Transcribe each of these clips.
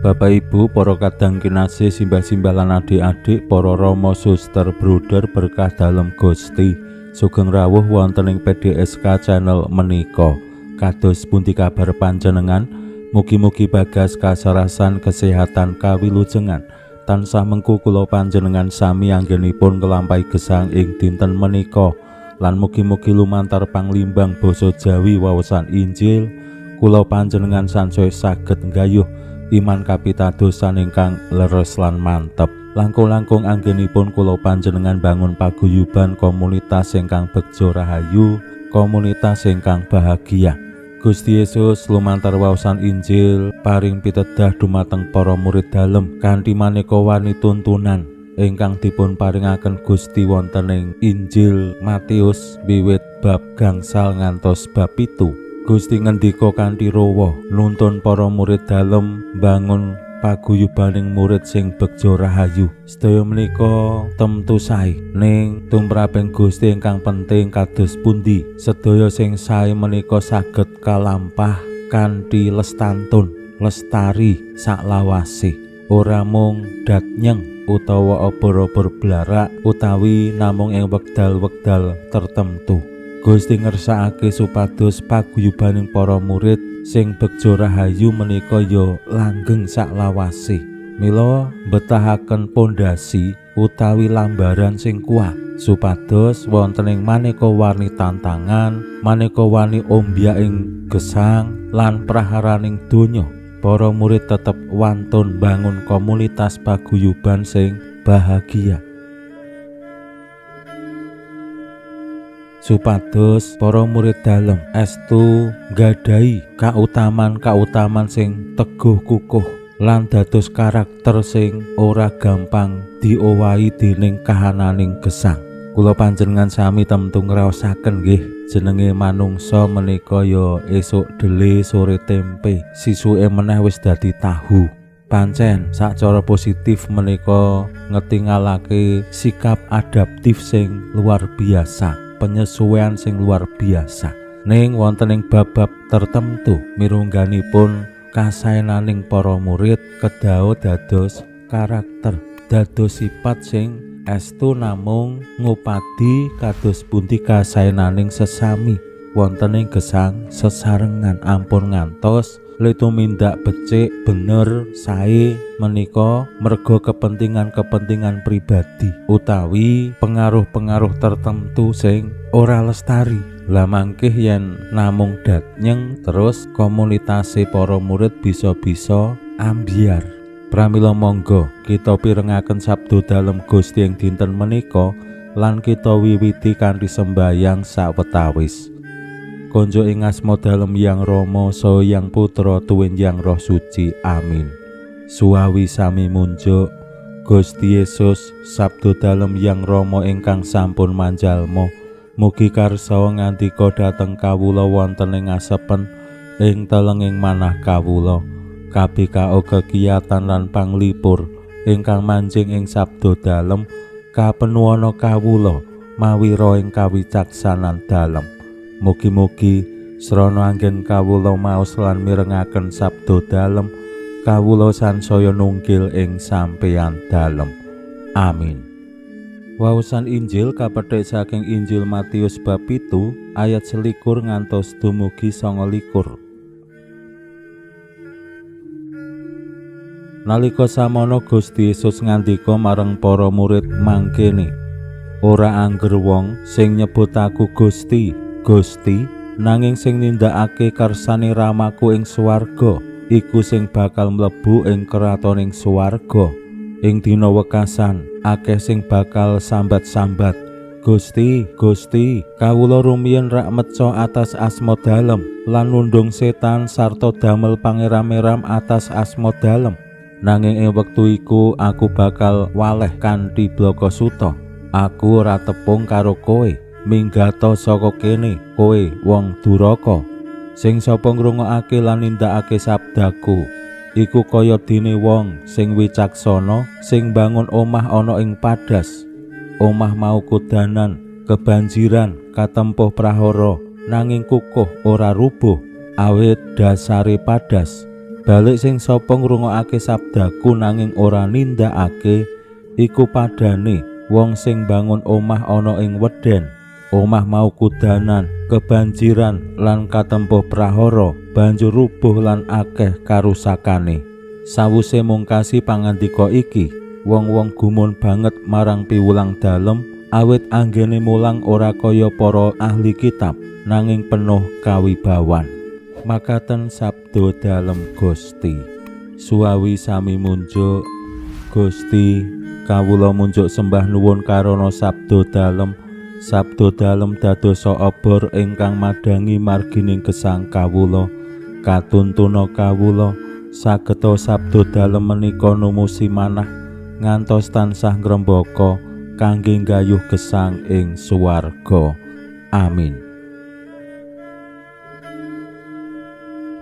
Bapak Ibu, para kadang kinasih, simbah-simbah lan adik-adik, para rama, suster, bruder berkah dalem Gusti. Sugeng rawuh wonten ing PDSK channel menika. Kados pundi kabar panjenengan? Mugi-mugi bagas kasarasan kesehatan kawilujengan. Tansah mengku kula panjenengan sami anggenipun nglampahi gesang ing dinten menika. Lan mugi-mugi lumantar panglimbang basa Jawi waosan Injil kula panjenengan sansaya saged nggayuh iman kapitadosan ingkang leres lan mantep. Langkung-langkung anggenipun kula panjenengan bangun paguyuban komunitas ingkang begja rahayu, komunitas ingkang bahagia. Gusti Yesus lumantar waosan Injil paring pitedah dumateng para murid dalem kanthi maneka warni tuntunan ingkang dipun paringaken Gusti wonten ing Injil Matius wiwit bab 5 ngantos bab 7. Gusti ngendika kanthi rowa nuntun para murid dalem bangun paguyubaning murid sing begja rahayu. Sedaya menika temtu sae, ning tumraping Gusti ingkang penting kados pundi sedaya sing sae menika saged kalampah kanthi lestantun, lestari saklawase, ora mung datnyeng utawa obor-obor blarak utawi namung ing wekdal-wekdal tertentu. Gusti ngersakake supados paguyubaning para murid sing begja rahayu menika ya langgeng saklawase. Mila mbetahaken pondasi utawi lambaran sing kuat supados wonten ing maneka warni tantangan, maneka warni ombyak ing gesang lan praharaning donya, para murid tetep wantun bangun komunitas paguyuban sing bahagia. Supados para murid dalem estu nggadahi kautaman-kautaman sing teguh kukuh lan dados karakter sing ora gampang diowahi dening kahananing gesang. Kula panjenengan sami temtu ngraosaken nggih, jenenge manungsa menika ya esuk dele sore tempe, sisuke meneh wis dadi tahu. Pancen sacara positif menika ngetingalake sikap adaptif sing luar biasa, penyesuaian sing luar biasa. Ning wonten ing bab-bab tertentu mirungganipun kasaenaning para murid kedao dados karakter, dados sifat sing estu namung ngupadi kados pundi kasaenaning sesami wonten ing gesang sesarengan. Ampun ngantos tumindak becik bener sae menika merga kepentingan-kepentingan pribadi utawi pengaruh-pengaruh tertentu sing ora lestari. Lah mangkih yen namung datnyeng terus komunitase para murid bisa-bisa ambyar. Pramila monggo kita pirengaken sabda dalem Gusti ing dinten menika lan kita wiwiti kanthi sembayang sawetawis. Konjo ing asma dalem Yang Rama saha Yang Putra tuwin Yang Roh Suci. Amin. Suwawi sami munjuk Gusti Yesus sabda dalem Yang Rama ingkang sampun manjalma, mugi karsa ngandika dhateng kawula wonten ing asepen ing telenging manah kawula. KBKO kegiatan lan panglipur ingkang manjing ing sabda dalem kapenuwana kawula mawi roh ing kawicaksanan dalem. Mugi-mugi srana anggen kawula maos lan mirengaken sabda dalem, kawula sansaya nungkil ing sampeyan dalem. Amin. Waosan Injil kapethik saking Injil Matius bab 7 ayat 21 ngantos dumugi 29. Nalika samono Gusti Yesus ngandika marang para murid mangkene, ora angger wong sing nyebut aku Gusti, Gusti, nanging sing nindakake karsane Ramaku ing swarga iku sing bakal mlebu ing kratoning swarga. Ing dina wekasan akeh sing bakal sambat-sambat, Gusti, Gusti, kawula rumiyin rak meca atas asma dalem lan nundung setan sarta damel pangeram-eram atas asma dalem. Nanging ing wektu iku aku bakal waleh kanthi blaka suta. Aku ora tepung karo kowe, minggato saka kene kowe wong duraka. Sing sapa ngrungokake lan nindakake sabdaku iku kaya dene wong sing wicaksana sing bangun omah ana ing padas. Omah mau kudanan, kebanjiran, katempuh prahara, nanging kukuh ora rubuh awit dasare padas. Balik sing sapa ngrungokake sabdaku nanging ora nindakake iku padane wong sing bangun omah ana ing weden. Omah mau kudanan, kebanjiran lan katempuh prahara, banjur rubuh lan akeh karusakane. Sawuse mungkasi pangandika iki, wong-wong gumun banget marang piwulang dalem awit anggene mulang ora kaya para ahli kitab nanging penuh kawibawan. Makaten sabda dalem Gusti. Suwawi sami munjuk Gusti, kawula munjuk sembah nuwun karana sabda dalem. Sabda dalem dadosa obor ingkang madhangi margining gesang kawula. Katuntuna kawula sageta sabda dalem menika numusi manah ngantos tansah ngrembaka kangge nggayuh gesang ing swarga. Amin.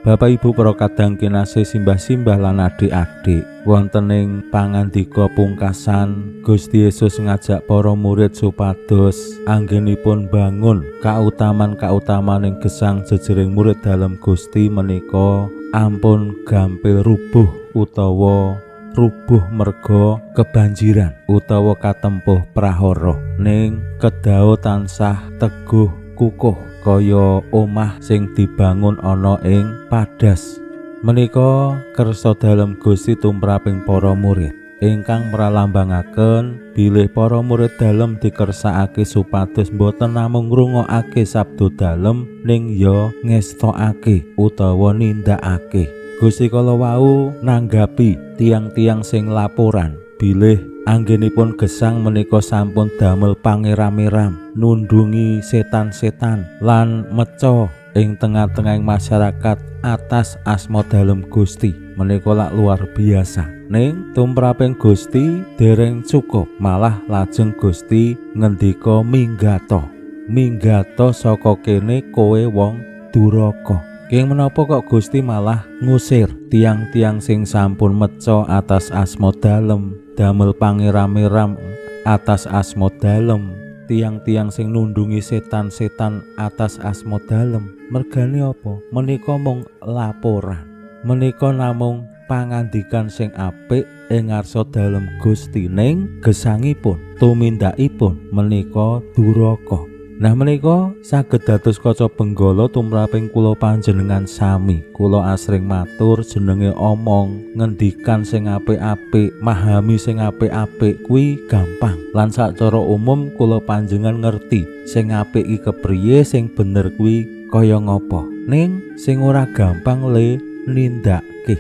Bapak Ibu para kadang kinasih, simbah-simbah lan adik-adik, wonten ing pangandika pungkasan Gusti Yesus ngajak para murid supados anggenipun bangun kautaman-kautamaning gesang jejering murid dalem Gusti menika ampun gampil rubuh utawa rubuh merga kebanjiran utawa katempuh prahara, ning kedao tansah teguh kukuh kaya omah sing dibangun ana ing padas. Menika kersa dalem Gusti tumraping para murid ingkang mralambangaken bilih para murid dalem dikersakake supados boten namung ngrungokake sabda dalem ning ya ngestokake utawa nindakake. Gusti kala wau nanggapi tiang-tiang sing laporan bilih anggenipun gesang menika sampun damel pangeram-eram, nundungi setan-setan lan meca ing tengah-tengahing masyarakat atas asma dalem Gusti. Menika lak luar biasa. Ning tumraping Gusti dereng cukup, malah lajeng Gusti ngendika minggato. Minggato saka kene kowe wong duraka. Keng menapa kok Gusti malah ngusir tiang-tiang sing sampun meca atas asma dalem, damel pangeram-eram atas asma dalem, tiang-tiang sing nundungi setan-setan atas asma dalem? Mergane apa? Menika mung laporan. Menika namung pangandikan sing apik ing ngarsa dalem Gusti, ning gesangipun, tumindakipun menika duraka. Nah menika saged dados kaca benggala tumraping kula panjenengan sami. Kula asring matur jenenge omong, ngendikan sing apik-apik, mahami sing apik-apik kuwi gampang. Lan sacara umum kula panjenengan ngerti sing apik iki kepriye, sing bener kuwi kaya ngapa. Ning sing ora gampang le nindakake.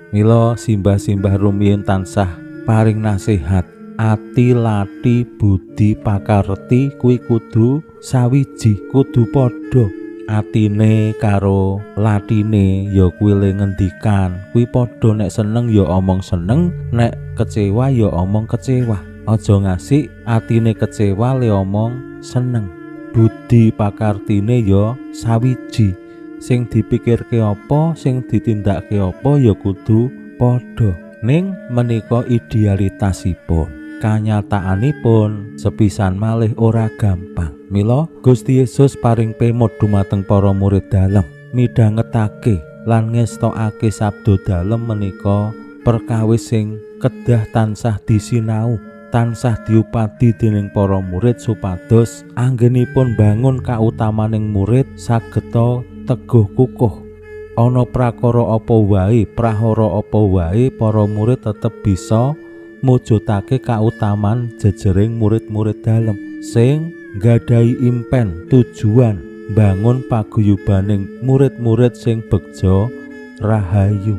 Mila simbah-simbah rumiyin tansah paring nasihat, ati lati budi pakarti kuwi kudu sawiji, kudu padha. Atine karo latine ya kuwi le ngendikan kuwi padha, nek seneng ya omong seneng, nek kecewa ya omong kecewa. Aja ngasih atine kecewa le omong seneng. Budi pakartine ya sawiji, sing dipikirke apa, sing ditindakake apa ya kudu padha. Ning menika idealitasipun, kanyataanipun sepisan malih ora gampang. Mila Gusti Yesus paring pemot dumateng para murid dalem midhangetake lan ngestokake sabda dalem menika perkawis sing kedah tansah disinau, tansah diupadi dening para murid supados anggenipun bangun kautamaning murid sageta teguh kukuh. Ana prakara apa wae, prahara apa wae, para murid tetep bisa mujudake kautaman jejering murid-murid dalem sing nggadahi impen tujuan bangun paguyubaning murid-murid sing begja rahayu.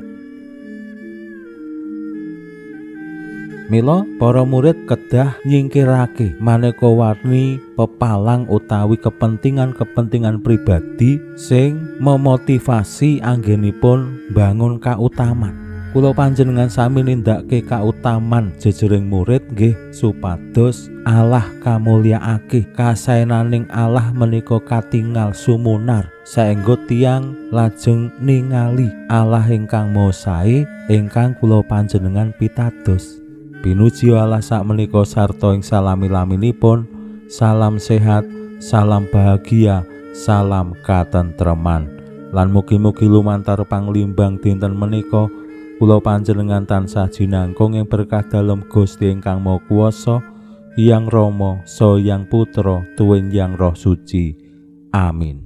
Mila para murid kedah nyingkirake maneka warni pepalang utawi kepentingan-kepentingan pribadi sing memotivasi anggenipun bangun kautaman. Kula panjenengan sami nindakake kautaman jejering murid nggih supados Allah kamulyaake, kasaenaning Allah menika katingal sumunar saengga tiyang lajeng ningali Allah ingkang Maha Sae ingkang kula panjenengan pitados. Pinuji Allah sakmenika sarta ing salami-laminipun. Salam sehat, salam bahagia, salam katentreman. Lan mugi-mugi lumantar panglimbang dinten menika kula panjenengan tansah jinangkung ing berkah dalem Gusti ingkang Maha Kuwasa, Hyang Rama, Saha Hyang Putra, tuwin Hyang Roh Suci. Amin.